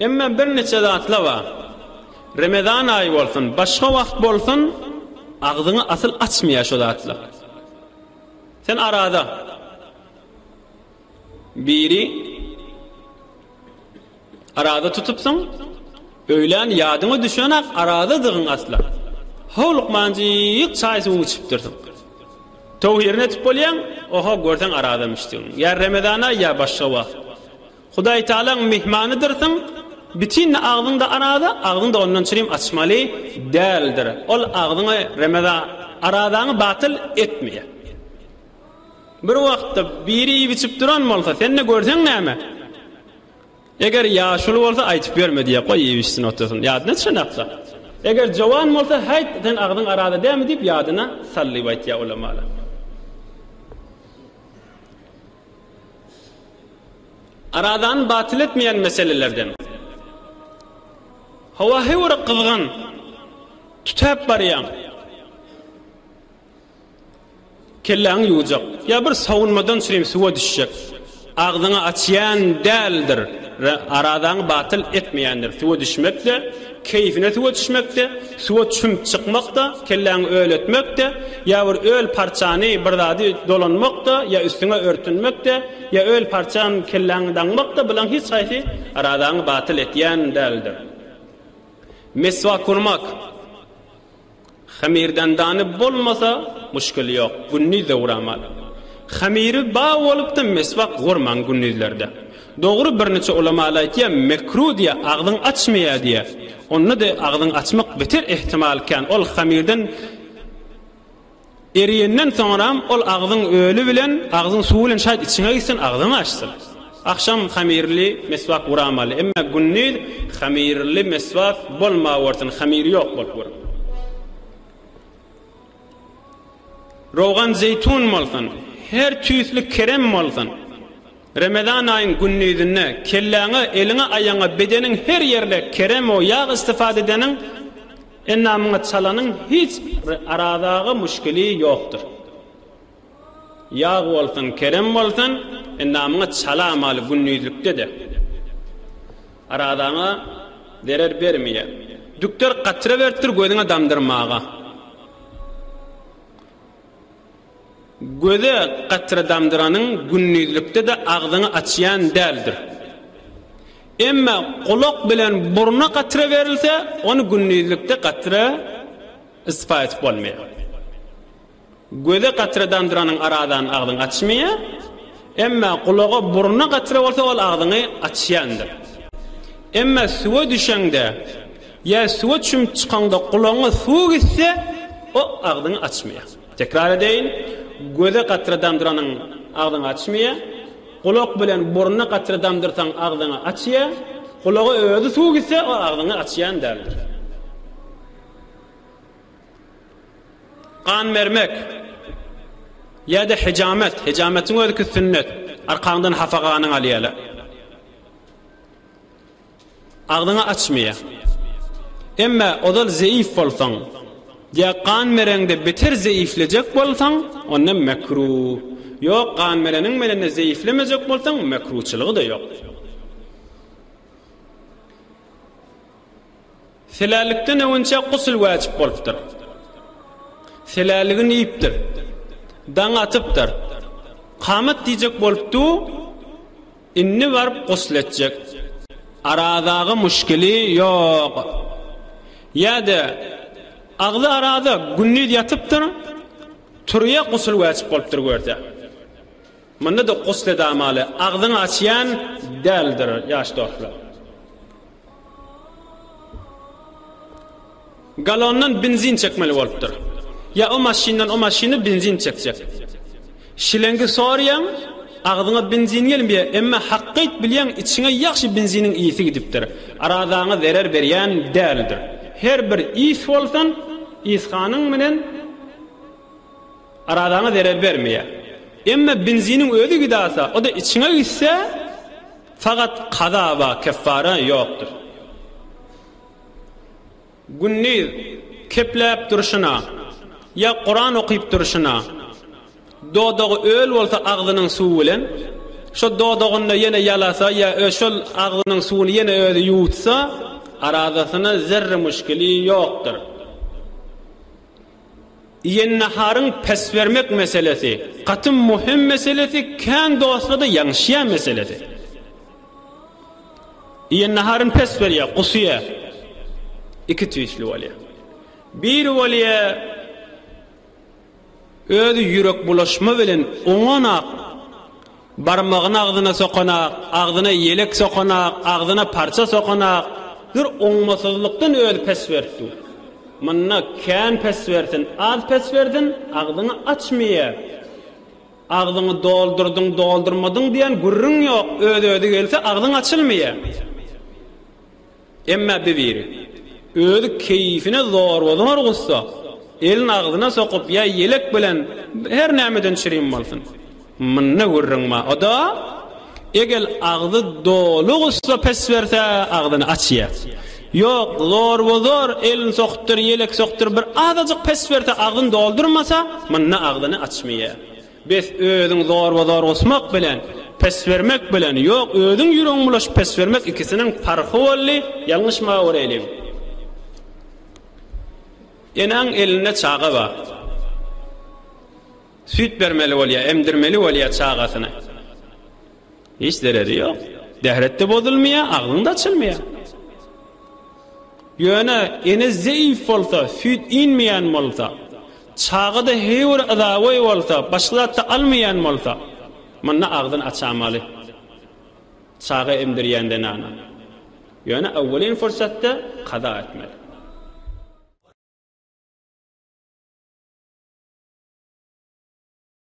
Emma birniçe zatla bar. Remezan aýy bolsun, başga wagt bolsun, agzyňy asyl açmaýar şo zatlar. Sen arada. Biri araza tutupsyň, öýlän ýadyňa düşenak arazadygyň asla. Howlukmanjyk çaý suwuňy içipdirsiň. Towhirini etip bolýaň, oho görseň arazamyşdygyň. Ýa Remezan aýy ýa başga wagt. Hudaýtagalaň myhmanydyrsyň, bütinle agzyňda araza, agzyňda ondan çürim açmaly däldir. Ol agzyňy Remeza arazaňy batyl etmeýär. Bir wagtda biri iýip-içip duran bolsa, sen-de görseň näme? Eger ýaşuly bolsa aýtyp ýörme diýýär, goý iýip-içsin otursyn, ýadyna düşenakda. Eger jowan bolsa, häýt, sen agzyň araza dälmi diýip ýadyna sal diýip aýtýar ulamalar. Arazany batyl etmeýän meselelerden. Howa höwür gyzgyn, tütäp barýaň. Kelläňi ýuwjak ýa bir sowunmadan çürim suwa düşjek. Agzyňy açýan däldir. Arazaňy batyl etmeýändir. Suwa düşmek-de, keýfine suwa düşmek-de, suwa çümüp çykmak-da, kelläňi öl etmek-de, ýa bir öl parçany bir zady dolanmak-da, ýa üstüňe örtünmek-de, ýa öl parçany kelläňe daňmak-da, bulaň hiç haýsy arazaňy batyl etýän däldir. Meswak urmak. Hamirden dany bolmasa muşkil ýok, gündiz döwramal. Hamiri ba bolupda meswak gurmaň gündizlerde. Dogry birniçe ulamalar aýtýa mekru diýä agzyň açmaýa diýä. Onda-da agzyň açmak beter ehtimal kän ol hamirden Eriýenden soňram ol agzyň öli bilen, agzyň suwy bilen şaýt içiňe gitsin, agzyňy açsyn. Agşam hamirli meswak guramaly. Emma gündiz hamirli meswak bolmawersin, hamiri ýok bolup gör. Rogan zeýtun bolsun, her tüýsli kerem bolsun. Remezan aýyň gündizinde kelläňe, eliňe, aýaňa, bedeniň her ýerine kerem we ýag istifade edeniň, Endamyňa çalanyň hiç bir arazaga muşkili ýokdur. Ýag bolsun, kerem bolsun, endamyňa çalamaly gündizlikde-de. Arazaňa zerer bermeýär. Dükder katra beripdir gözüňe damdyrmaga. Göze katra damdyranyň gündizlikde-de agzyňy açýan däldir. Emma gulak bilen burna katra berilse, ony gündizlikde katra istifa edip bolmaýar. Göze katra damdyranyň arazany agzyňy açmaýar. Emma gulaga, burna katra bolsa ol agzyňy açýandyr. Emma suwa düşeňde ýa suwa çümüp çykaňda gulagyňa suw gitse, o agzyňy açmaýar. Tekrar edeýin, göze katra damdyranyň agzyňy açmaýar, gulak bilen burna katra damdyrsaň agzyňy açýar, gulaga özi suw gitse, o agzyňy açýan däldir. Gan bermek ýa-da hijamet, hijametiň özi ki sünnet, arkaňdan hapa ganyň alýarlar. Agzyňy açmaýar. Emma ozal zeýif bolsaň, ýa gan bereňde beter zeýiflejek bolsaň, onda mekruh. Ýok, gan bereniň bilen-de zeýiflemejek bolsaň, mekruhçylygy-da ýok. Selälikden öwünçä gusl wäjip bolupdyr. Seläligini iýipdir. Daň atypdyr. Kamat diýjek bolup dur, indi baryp gusl etjek. Arazaga muşkili ýok. Ýa-da agzy araza, gündiz ýatypdyr, turýa gusl wäjip bolupdyr görse. Munda-da gusl edamaly, agzyňy açýan däldir, ýaş dostlar. Galondan benzin çekmeli bolupdyr. Ýa o maşyndan o maşyna benzin çekjek. Şilengi sorýaň, agzyňa benzin gelmeýär, emma hakkyt bilýäň içiňe ýagşy benziniň ysy gidipdir. Arazaňa zerer berýän däldir. Her bir ys bolsun, ysganyň bilen arazaňa zerer bermeýär. Emma benziniň özi gidasa, o-da içiňe gitse, Fakat kaza bar, keffara ýokdur. Gündiz kepläp durşuna ýa Kuran okyp durşuna, dodagy öl bolsa agzynyň suwy bilen. Şo dodagynda ýene ýalasa ýa şol agzynyň suwuny ýene özi ýuwutsa, arazasyna zerre muşkili ýokdur. Iýen naharyň pes bermek meselesi, gaty muhim meselesi, kän dostlarda ýalňyşýan meselesi. Iýen naharyny pes berýär, gusýar. Iki tüýsli bolýar. Biri bolýar, Özi ýürek bulaşma bilen oňanak, barmagyny agzyna sokanak, agzyna ýelek sokanak, agzyna parça sokanak, bir oňmasyzlykdan özi pes berip dur. Munda kän pes bersin, az pes bersin, agzyňy açmaýar. Agzyňy doldurdyň, doldurmadyň diýen gürrüň ýok, öz-özi gelse agzyň açylmaýar. Emma bir biri, özi keýfine zorba-zor gussa, elini agzyna sokup ýa ýelek bilen her nämeden çirim bolsun. Munda gürrüň bar. O-da, egel agzy doly gussa pes berse, agzyny açýar. Ýok, zorba-zor elini sokupdyr, ýelek sokupdyr, bir azajyk pes berse, agzyny doldurmasa, munda agzyny açmaýar. Bes özüň zorba-zor gusmak bilen, pes bermek bilen, ýok, özüň ýüregiň bulaşyp pes bermek ikisiniň parhy boldy, ýalňyşmawereliň. Enäň elinde çaga bar. Süýt bermeli bolýar, emdirmeli bolýar çagasyny. Hiç zereri ýok. Dähret-de bozulmaýar, agzyň-da açylmaýar. Ýöne ene zeýif bolsa, süýt inmeýän bolsa, çaga-da heý bir yzagoý bolsa, başga zat-da almaýan bolsa, munda agzyny açamaly. Çaga emdirýän zenana. Ýöne awwelin fursatda kaza etmeli.